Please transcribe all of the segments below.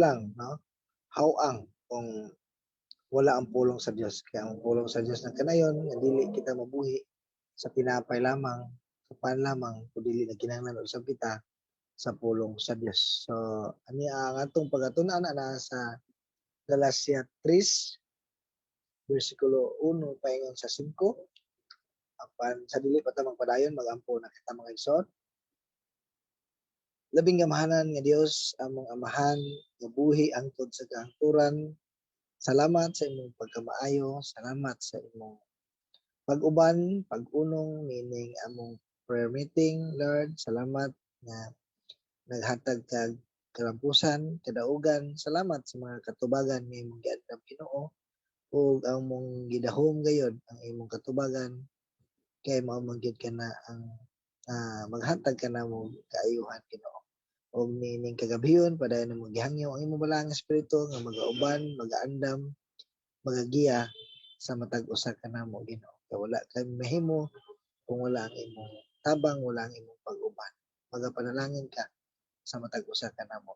lang, no, hawang kung wala ang pulong sa Dios. Kaya ang pulong sa Dios ng kanayon nga dili kita mabuhi sa tinapay lamang, sa pan lamang, kun dili nagkinahanglan usab kita sa pulong sa Dios. So ani ang atong pagatun-an ana sa Galacia 3 versikulo 1 paingon sa 5. Apan sa dili pa ta magpadayon, magampo na kita, mga igsoon. Labing gamahanan nga Dios, among Amahan nga buhi hangtod sa kahangturan. Salamat sa imong pagkamaayo, salamat sa imong pag-uban, pag-unong niining among prayer meeting, Lord. Salamat nga naghatag kag kalampusan, kadaugan. Salamat sa mga katubagan nga imong giandam, Ginoo, ug ang mong gidahom gayod ang imong katubagan kay mao man gyud kana ang maghatag ka namo kaayuhan, Ginoo. Ug niining kagabhion, padayon namo gihangyo ang imong balaang espiritu nga magauban, magaandam, magagiya sa matag usa kanamo, Ginoo. Kay wala kami mahimo kung wala ang imong tabang, wala ang imong pag-uban. Magapanalangin ka sa matag usa kanamo.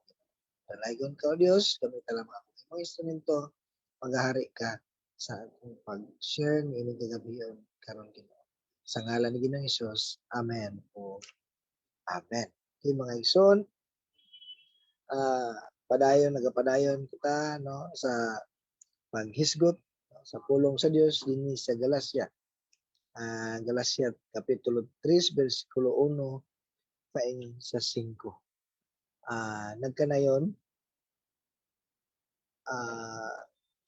Dalaygon ka, O Dios, gamita lamang ang imong instrumento, maghahari ka sa akong pag-share niining kagabhion karon, Ginoo. Sa ngalan ni Ginoong Hesus. Amen o Amen. Okay, mga igsoon, padayon nagapadayon kita, no, sa paghisgot, no, sa pulong sa Dios dinhi sa Galacia. Galacia kapitulo 3 bersikulo 1 paingon sa 5. Nagkanayon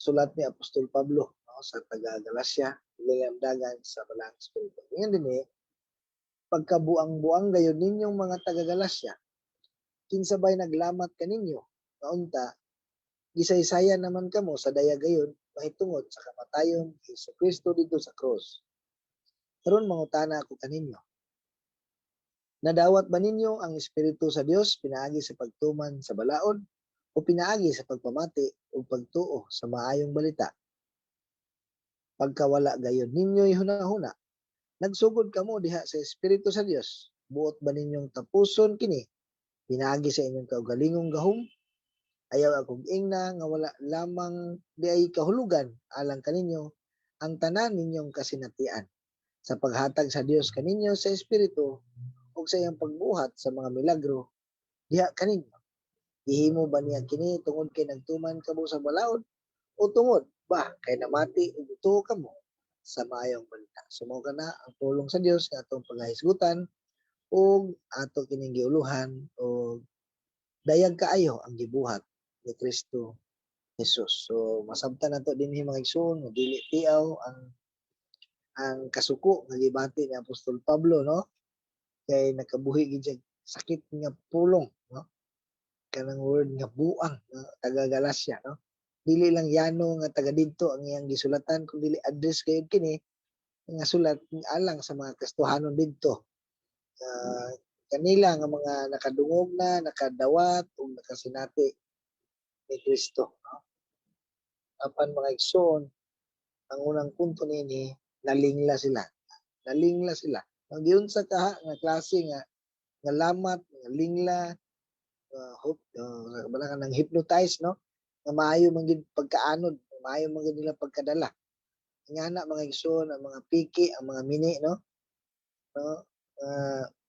sulat ni Apostol Pablo, no, sa taga Galacia, dagan sa Balaang Espiritu. Ingon dinhi, "Pagkabuang-buang gayud ninyong mga taga Galacia, kinsa bay naglamat kaninyo nga unta gisaysayan naman kamo sa daya gayud mahitungod sa kamatayon ni Kristo didto sa krus? Karon mangutana ako kaninyo. Nadawat ba ninyo ang Espiritu sa Dios pinaagi sa pagtuman sa balaod o pinaagi sa pagpamati ug pagtuo sa maayong balita? Pagkawala gayud ninyo'y hunahuna, nagsugod kamo diha sa Espiritu sa Dios, buot ba ninyong tapuson kini pinaagi sa inyong kaugalingong gahom? Ayaw akong ingna nga wala lamang diay kahulugan alang kaninyo ang tanan ninyong kasinatian sa paghatag sa Dios kaninyo sa Espiritu ug sa iyang pagbuhat sa mga milagro diha kaninyo. Gihimo ba niya kini tungod kay nagtuman kamo sa balaod o tungod ba kay namati ug tuo kamo sa maayong balita?" So mao kana ang pulong sa Dios nga atong pagahisgutan ug ato kining giuluhan og dayag kaayo ang gibuhat ni Kristo Jesus. So masabtan nato dinhi, mga igsoon, nga dili tiaw ang kasuko nga gibati ni Apostol Pablo, no, kay nakabuhi gid siya sakit nga pulong, no, kanang word nga buang, no, taga Galacia, no. Dili lang yano nga taga didto ang iyang gisulatan kun dili address gayud kini nga sulat alang sa mga Kristohanon didto, kanila nga mga nakadungog na, nakadawat ug nakasinati ni Kristo, no. Apan, mga igsoon, ang unang punto niini, nalingla sila, nalingla sila. Ang giunsa kaha nga klase nga lamat nga lingla, hope bala ka nang hypnotize, no, nga maayo man gid pagkaanod, maayo man gid nila pagkadala. Ingana, mga igsoon, ang mga piki, ang mga mini, no,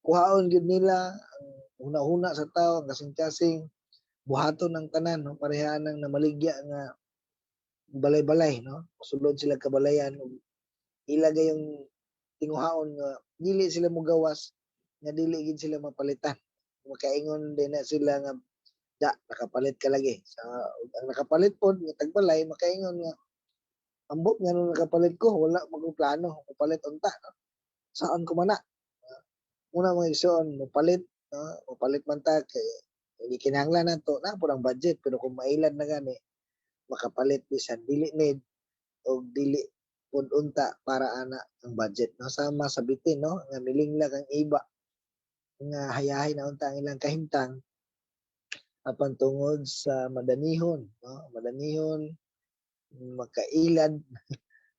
kuhaon gyud nila ang huna-huna sa tao, ang kasing-kasing, buhaton ang tanan, no, pareha nang namaligya nga balay-balay, no. Sulod sila kabalayan ug ila gayong tinguhaon nga dili sila mogawas, nga dili gid sila mapalitan. Makaingon din na sila nga da nakapalit ka lagi sa ang nakapalit pod nga tagbalay makaingon nga ambot nga nakapalit ko, wala man plano mopalit unta, no? Saan ko man na una, mga igsoon, mopalit, no? Mopalit man ta kay hindi kinahanglan nato na po ang budget, pero kung mailad na gani makapalit bisan dili need og dili pud unta para ana ang budget, no. Sama sa bitin, no, nga milingla kang iba nga hayahay na unta ang ilang kahimtang, apan tungod sa madanihon, no, madanihon makailad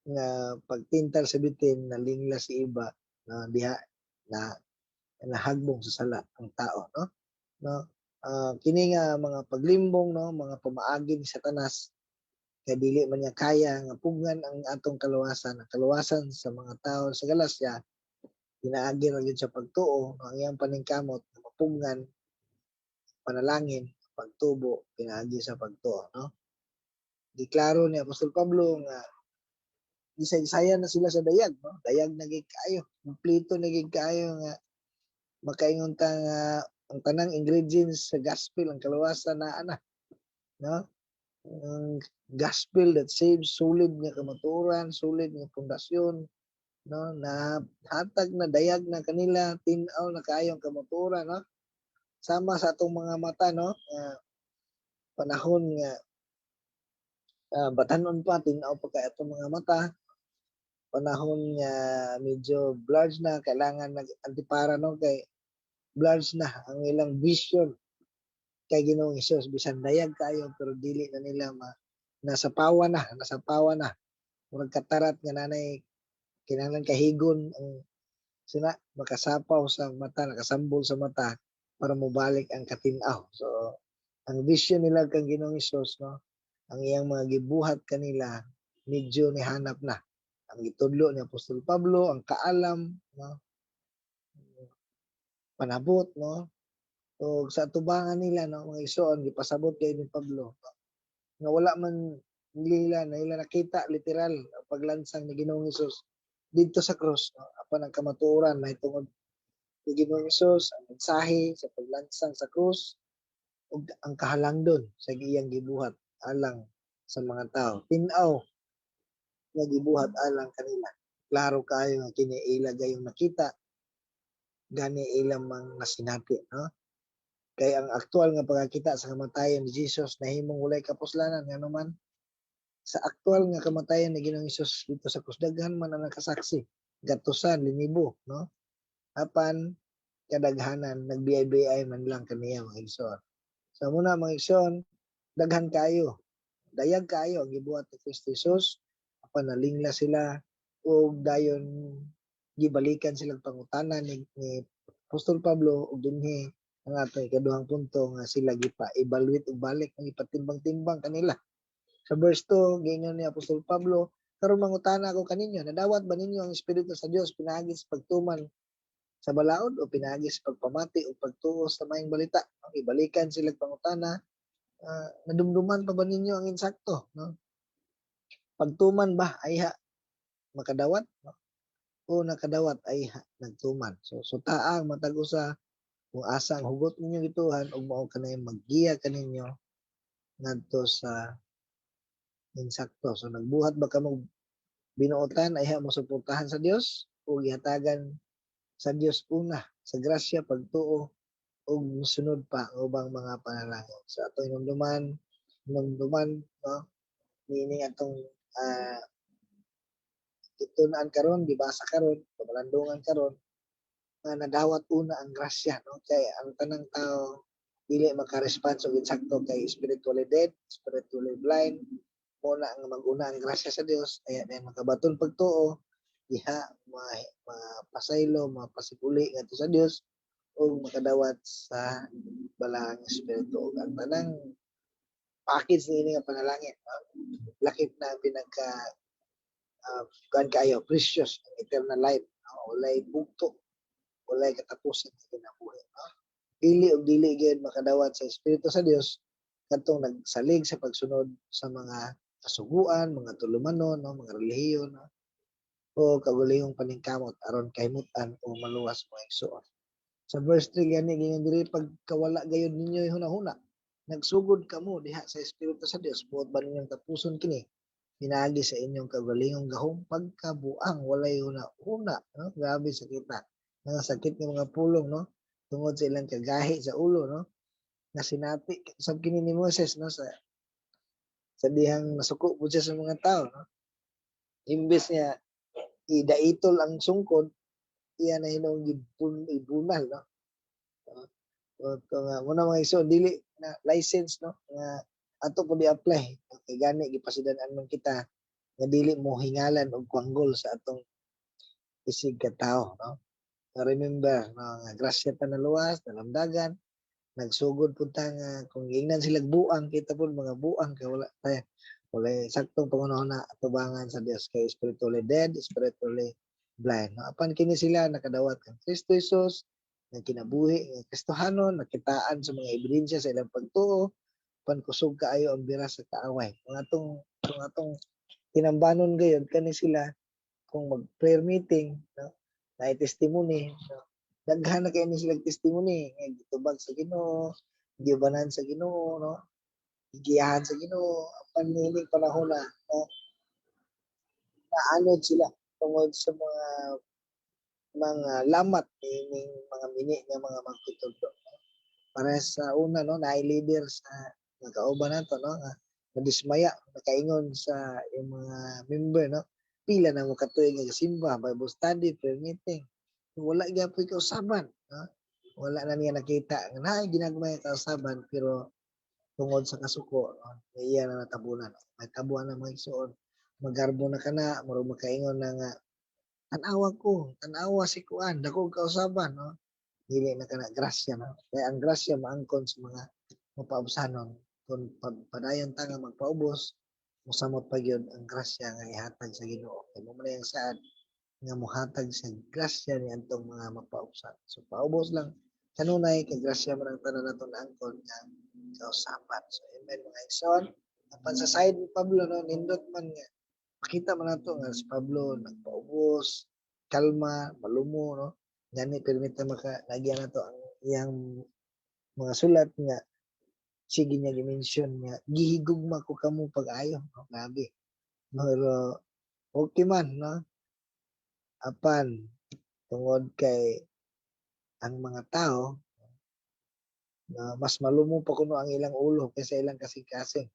nga pagtintal sa bitin, nalingla si iba, no, diha na nahagbong sa sala ang tao, no. Kini nga mga paglimbong, no, mga pamaagi ni Satanas kay dili man niya kaya nga pugngan ang atong kaluwasan, ang kaluwasan sa mga tao sa Galacia pinaagi ra gyud sa pagtuo, no? Ang iyang paningkamot nga mapugngan panalangin, pagtubo pinaagi sa pagtuo, no? Giklaro ni Apostol Pablo nga gisaysayan na sila sa dayag, no? Dayag na gid kaayo, kumpleto na gid kaayo nga makaingon ta nga ang tanang ingredients sa gospel, ang kaluwasan naa na, no? Ang gospel that saves, solid nga kamatuoran, solid nga pundasyon, no? Na hatag na, dayag na kanila, tin-aw na kaayo ang kamatuoran, no? Sama sa atong mga mata, no? Nga panahon nga batanon pa, tin-aw pa kay atong mga mata. Panahon nga medyo blurred na, kailangan nag antipara, no? Kay blurred na ang ilang vision kay Ginoong Hesus, bisan dayag kaayo pero dili na nila ma nasa pawa na, nasa pawa na. Murag katarat nga nanay kinahanglan kahigon ang sina makasapaw sa mata, nakasambol sa mata para mobalik ang katin-aw. So ang vision nila kang Ginoong Hesus, no, ang iyang mga gibuhat kanila medyo nihanap na. Ang gitudlo ni Apostol Pablo, ang kaalam, no, panabot, no? So sa tubangan nila, no, mga igsoon, gipasabot kay ni Pablo nga wala man nila na ila nakita literal ang paglansang ni Ginoong Hesus didto sa krus, no? Apan ang kamatuoran mahitungod ni Ginoong Hesus, ang mensahe sa paglansang sa krus ug ang kahalangdon sa iyang gibuhat alang sa mga tao. Tin-aw nga gibuhat alang kanila. Klaro kaayo nga kini ila gayong nakita, gani ilang mang nasinati, no? Kay ang aktual nga pagkakita sa kamatayon ni Jesus nahimong walay kapuslanan, ngano man sa aktual nga kamatayon ni Ginoong Hesus didto sa krus daghan man ang nakasaksi, gatusan, linibo, no? Apan kadaghanan nagbiyay-biyay man lang kaniya, mga igsoon. So muna, mga igsoon, daghan kaayo, dayag kaayo ang gibuhat ni Kristo Jesus, apan nalingla sila ug dayon gibalikan silang pangutana ni Apostol Pablo. Ug dinhi ang atong ikaduhang punto nga sila gipa evaluate ug balik ang ipatimbang-timbang kanila. Sa verse 2, giingon ni Apostol Pablo, "Karon mangutana ako kaninyo, nadawat ba ninyo ang Espiritu sa Dios pinaagi sa pagtuman sa balaod o pinaagi sa pagpamati o pagtuo sa maayong balita?" No? Ibalikan sila pangutana, nadumduman pa ba ninyo ang insakto, no? Pagtuman ba ayha makadawat, no? O nakadawat ayha nagtuman? So sutaa ang matag usa kung asa ang hugot ninyo gituohan ug mao kanay maggiya kaninyo ngadto sa insakto. So nagbuhat ba kamo binuotan ayha mo suportahan sa Dios o gihatagan sa Dios una sa grasya, pagtuo ug mosunod pa ang ubang mga panalangin? Sa atong hinumduman hinumduman, no, niini atong gitun-an karon, gibasa karon, pamalandungan karon nga nadawat una ang grasya, no? Kay ang tanang tao dili maka-response og insakto kay spiritually dead, spiritually blind. Mo na ang mag-una ang grasya sa Dios aya na makabaton pagtuo diha, mapasaylo, mapasikuli ngadto sa Dios ug makadawat sa Balaang Espiritu ug ang tanang package niini nga panalangin, no? Lakip na ang pinagka kuan kaayo precious ang eternal life, no? Walay bugto, walay katapusan sa kinabuhi, no? Dili ug dili gyud makadawat sa Espiritu sa Dios kadtong nagsalig sa pagsunod sa mga kasuguan, mga tulumanon, no, mga relihiyon, no, o kaugalingong paningkamot aron kahimutan o maluwas, mga igsoon. Sa verse 3 gani giingon diri, "Pagkawala gayud ninyo hunahuna, nagsugod kamo diha sa Espiritu sa Dios, buot ba ninyong tapuson kini pinaagi sa inyong kaugalingong gahom? Pagkabuang walay huna-huna," no? Grabe sakita. Mga sakit nga mga pulong, no? Tungod sa ilang kagahi sa ulo, no? Nasinati sab kini ni Moses, no, sa dihang nasuko pud siya sa mga tao, no? Imbes niya idaitol ang sungkod, iya na hinuong ibunal, no? So nga muna, mga igsoon, dili na license, no, nga ato pud i-apply kay gani gipasidan-an man kita nga dili mo hingalan og kwanggol sa atong isig ka tawo, no? So remember, no, nga grasya ta naluwas, nalamdagan. Nagsugod pud ta nga kung giingnan silag buang, kita pud mga buang kay wala tay walay saktong panghunahuna atubangan sa Dios, kay spiritually dead, spiritually blind, no? Apan kini sila nakadawat kang Kristo Jesus, nagkinabuhi nga Kristohanon, nakitaan sa mga ebidensya sa ilang pagtuo, pan kusog kaayo ang bira sa kaaway. Kung atong tinambanon gayud kani sila, kung mag prayer meeting, no, na testimony, no, daghan na kaayo ni sila testimony nga gitubag sa Ginoo, giubanan sa Ginoo, no, gigiyahan sa Ginoo. Apan niining panahon na, no, naanod sila tungod sa mga lamat niining mga mini nga mga magtutudlo. Para sa una, no, naay leader sa mga kauban nato, no, nga nadismaya, nakaingon sa yung mga member, no, pila na mo katuig nga simba, Bible study, prayer meeting, wala gyapon kausaban, no? Wala na niya nakita nga naay ginagmay kausaban, pero tungod sa kasuko, no, iya na natabunan. May tabuan na, mga igsoon, magarbo na kana, murag makaingon na nga tan-awa ko, tan-awa si kuan, dako kausaban, no? Dili na kana grasya, no? Kaya ang grasya maangkon sa mga mapaubsanon. Kung padayon ta nga magpaubos, mosamot pa gyud ang grasya nga ihatag sa Ginoo. Kay mo man ang saad nga mohatag sa grasya ni antong mga mapaubsan. So paubos lang kanunay kay grasya man ang tanan nato naangkon nga kausaban. So amen, mga igsoon. Apan sa side ni Pablo, no, nindot man nga makita man nato nga si Pablo nagpaubos, kalma, malumo, no. Gani permita maka nagyan nato ang iyang mga sulat nga sige niya gi-mention nga gihigugma ko kamo pag-ayo, no? Grabe. Pero okay man, no? Apan tungod kay ang mga tao na mas malumo pa kuno ang ilang ulo kaysa ilang kasing-kasing.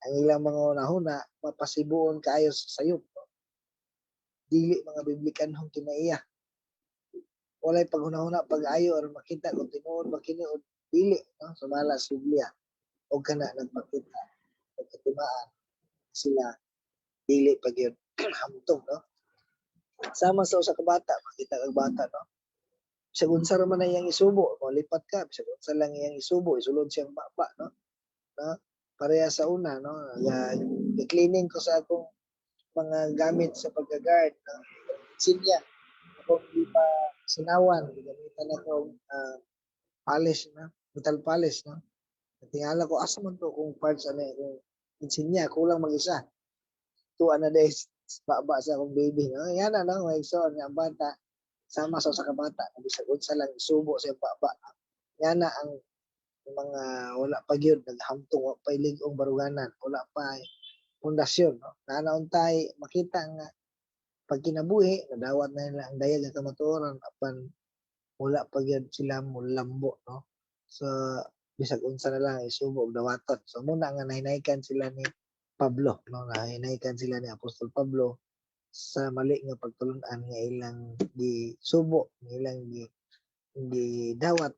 Ang ilang mga hunahuna mapasibuon kaayo sa sayop. No? Dili mga biblikanhong kinaiya. Walay paghunahuna pag-ayo aron makita kung tinuod ba kini o dili, no, sumala sa Biblia. O kana nagpakita pagkatimaan sila dili pa gyud hamtong, no? Sama sa usa ka bata, makita kag bata, no, bisag unsa ra man na iyang isubo, molipat ka, bisag unsa lang iyang isubo, isulod siyang baba, no? No, pareha sa una, no, cleaning ko sa akong mga gamit sa pagka-guard, no? Sinya akong di pa sinawan, gamitan akong polish, no, metal polish, no. Tingala ko asa man to kung parts ano kung insinya kulang mag-isa. Tuwa na days baba sa akong baby, no. Yan na, no, may igsoon nga ang bata sama sa usa ka bata nga bisag unsa lang isubo sa iyang baba. Yan na ang mga wala pa gyud naghamtong, wa pa lig-ong baruganan, wala pa pundasyon, no. Naa untay makita nga pag kinabuhi nadawat na nila ang dayag nga kamatuoran, apan wala pa gyud sila molambo, no. So bisag unsa na lang isubo og dawaton. So muna nga nahinaykan sila ni Pablo, no, nahinaykan sila ni Apostol Pablo sa mali nga pagtulun-an nga ilang gisubo, nga ilang gidawat.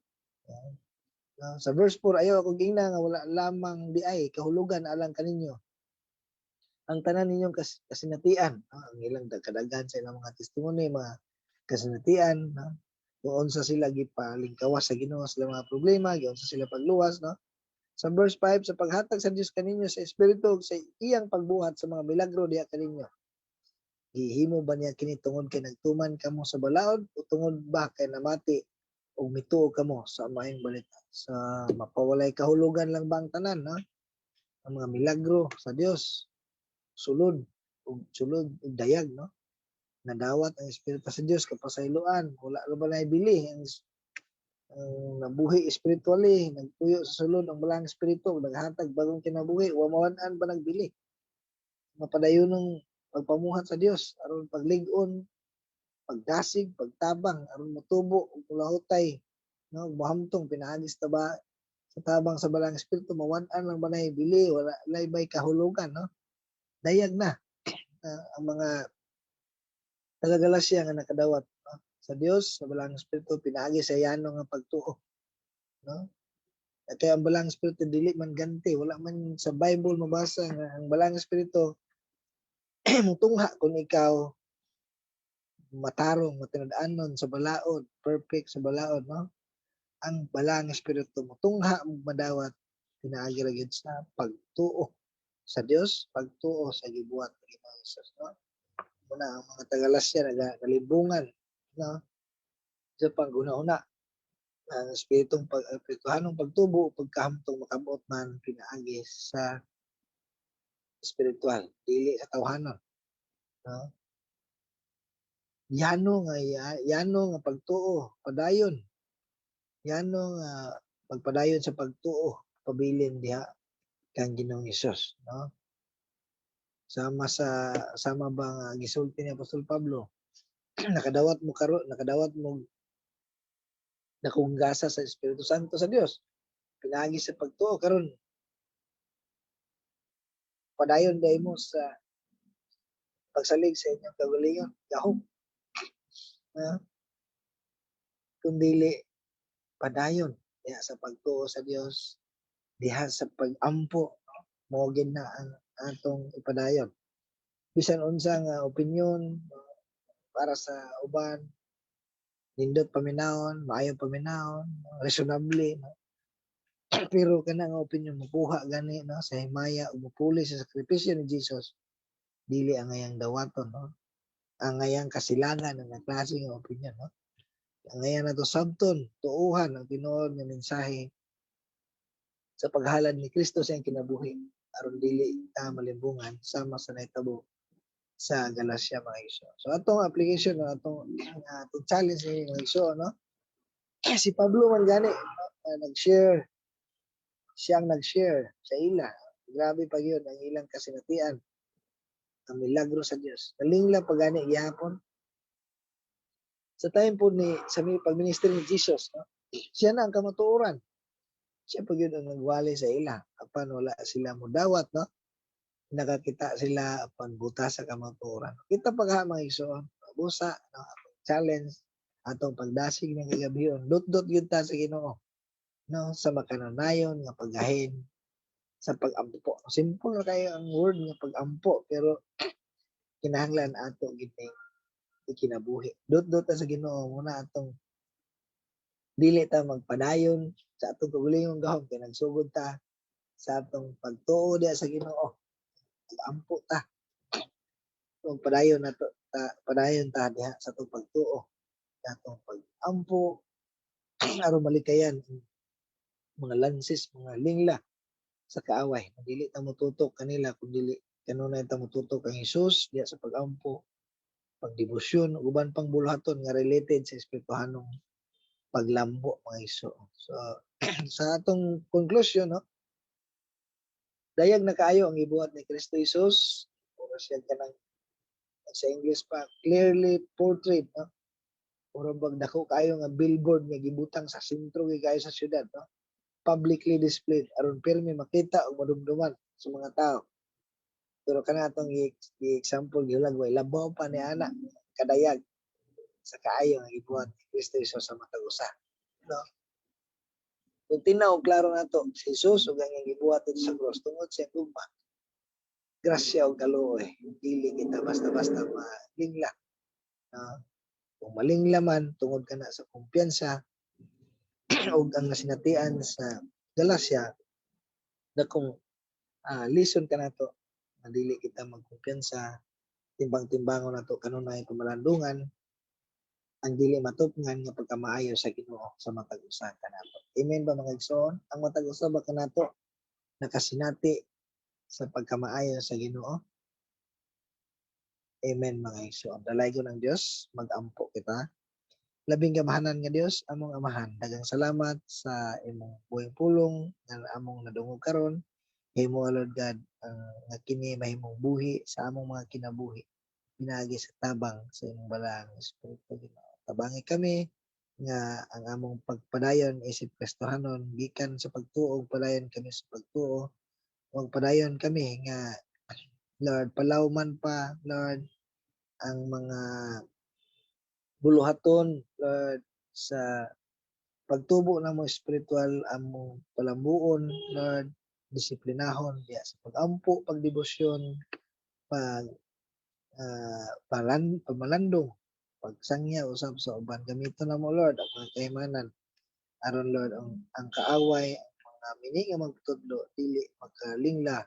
No, sa verse 4, ayaw ako gingna nga wala lamang di ay kahulugan alang kaninyo ang tanan ninyong kasinatian, no? Ang ilang kadaghan sa ilang mga testimony, mga kasinatian, no? Kung unsa sila gipalingkawas sa Ginoo sa ilang mga problema, giunsa sila pagluwas, no? Sa verse 5, sa paghatag sa Dios kaninyo sa Espiritu ug sa iyang pagbuhat sa mga milagro diha kaninyo. Gihimo ba niya kini tungod kay nagtuman kamo sa balaod o tungod ba kay namati ug mituo kamo sa maayong balita? Sa mapawalay kahulugan lang ba ang tanan, no? Ang mga milagro sa Dios, sulod ug sulod ug dayag, no? Nadawat ang Espiritu sa Dios kapasayloan, wala ra ba naibili ang nabuhi spiritually, nagpuyo sa sulod ang Balaang Espiritu, naghatag bagong kinabuhi, wa mawan-an ba nagbili? Mapadayon ng pagpamuhat sa Dios aron paglig-on, pagdasig, pagtabang aron motubo ug mulahutay, no, mohamtong pinaagi sa tabang sa Balaang Espiritu, mawan-an lang ba naibili, wala laybay kahulugan, no? Dayag na ang mga taga-Galacia nga nakadawat, no, sa Dios sa Balaang Espiritu pinaagi sa yano nga pagtuo, no? Kaya ang Balaang Espiritu dili man ganti, wala man sa Bible mabasa nga ang Balaang Espiritu mutungha kung ikaw matarong, matinud-anon sa balaod, perfect sa balaod, no? Ang Balaang Espiritu motungha ug madawat pinaagi ra gyud sa pagtuo sa Dios, pagtuo sa gibuhat ni Ginoong Hesus, no? Muna ang mga taga-Galacia naga nalimbungan, no? Sa panghuna-huna ang espiritong pag espirituhanong pagtubo o pagkahamtong makamot man pinaagi sa espiritual, dili sa tawhanon, no? Yano nga pagtuo, padayon. Yano nga pagpadayon sa pagtuo, pabilin diha kang Ginoong Hesus, no? Sama ba nga gisulti ni Apostol Pablo, nakadawat mo karon, nakadawat mo dakong gasa sa Espiritu Santo sa Dios pinaagi sa pagtuo, karon padayon diay mo sa pagsalig sa inyong kaugalingon gahom, no? Kung dili padayon diha sa pagtuo sa Dios, diha sa pag-ampo, no? Mao gyud na ang atong ipadayon bisan unsa nga opinyon para sa uban, nindot paminawon, maayo paminawon, reasonably, no? Pero kana nga opinyon mokuha gani, no, sa himaya ug mopuli sa sakripisyo ni Jesus, dili angayang dawaton, no? Angayang kasilangan ang klase nga opinyon, no? Angayan nato sabton, tuuhan ang tinuod nga mensahe sa paghalad ni Kristo sa iyang kinabuhi aron dili ta malimbungan sama sa nahitabo sa Galacia, mga igsoon. So atong application, no, atong challenge ni mga igsoon, no? Si Pablo man gani, no, nag-share, siyang nag-share sa ila. Grabe pa gyud ang ilang kasinatian, ang milagro sa Dios. Nalingla pa gani gihapon. Sa time po ni sa pagministry ni Jesus, no? Siya na ang kamatuoran. Siya pa gyud ang nagwali sa ila. Apan wala sila modawat, no? Nakakita sila apan buta sa kamatuoran. Kita pa ka, mga igsoon, busa, no? Atong challenge, atong pagdasig ng kagabion, dot-dot gyud ta sa Ginoo, no? Sa makanunayon nga paggahin sa pag-ampo. Simple ra kayo ang word nga pag-ampo, pero kinahanglan ato gid ning ikinabuhi. Dot-dot ta sa Ginoo muna atong dili ta magpadayon sa atong kaugalingong gahom kay nagsugod ta sa atong pagtuo diha sa Ginoo. Ampo ta. Magpadayon nato ta, padayon ta diha sa atong pagtuo, sa atong pag-ampo aron malikayan ang mga lansis, mga lingla sa kaaway. Dili ta motutok kanila kun dili kanunay ta motutok kang Hesus diha sa pag-ampo, pagdebosyon ug uban pang buluhaton nga related sa espirituhanong paglambo, mga igsoon. So sa atong conclusion, no, dayag na kaayo ang gibuhat ni Kristo Jesus. Puro siya kanang sa English pa, clearly portrayed, no? Puro bag dako kaayo nga billboard nga gibutang sa sentro gyud kaayo sa syudad, no? Publicly displayed aron pirmi makita ug madumduman sa mga tao. Pero kana atong i-example gihulag, way labaw pa ni ana kadayag sa kaayo nga gibuhat ni Kristo Jesus sa matag usa, no? Kung tinaw klaro nato si Jesus ug ang iyang gibuhat didto sa cross tungod sa iyang gugma, grasya ug kaluoy, dili kita basta-basta malingla, no? Kung malingla man tungod kana sa kumpiyansa ug ang nasinatian sa Galacia, dakong lesson kanato nga dili kita magkumpiyansa, timbang-timbangon nato kanunay pamalandungan ang dili matupngan nga pagkamaayo sa Ginoo sa matag usa kanato. Amen ba, mga igsoon? Ang matag usa ba kanato nakasinati sa pagkamaayo sa Ginoo? Amen, mga igsoon. Dalaygon ang Dios, mag-ampo kita. Labing gamhanan nga Dios, among Amahan, daghang salamat sa imong buhing pulong nga among nadungog karon. Himo, Lord God, ang nga kini mahimong buhi sa among mga kinabuhi pinaagi sa tabang sa imong Balaang Espiritu, Ginoo. Tabangi kami nga ang among pagpadayon isip Kristohanon gikan sa pagtuo, padayon kami sa pagtuo. Magpadayon kami nga, Lord, palaw man pa, Lord, ang mga buluhaton, Lord, sa pagtubo namo espiritual, among palambuon, Lord, disiplinahon diya sa pag-ampo, pagdebosyon, pag pamalandong, pagsangya usab sa uban. Gamiton namo, Lord, ang mga kahimanan Aron, Lord, ang kaaway, ang mga mini nga magtudlo, dili makalingla,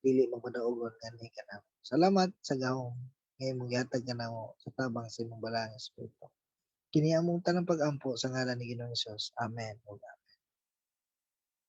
dili magpadaogon nganhi kanamo. Salamat sa gahom nga imong gihatag kanamo sa tabang sa imong Balaang Espiritu. Kini among tanang pag-ampo sa ngalan ni Ginoong Hesus. Amen ug amen.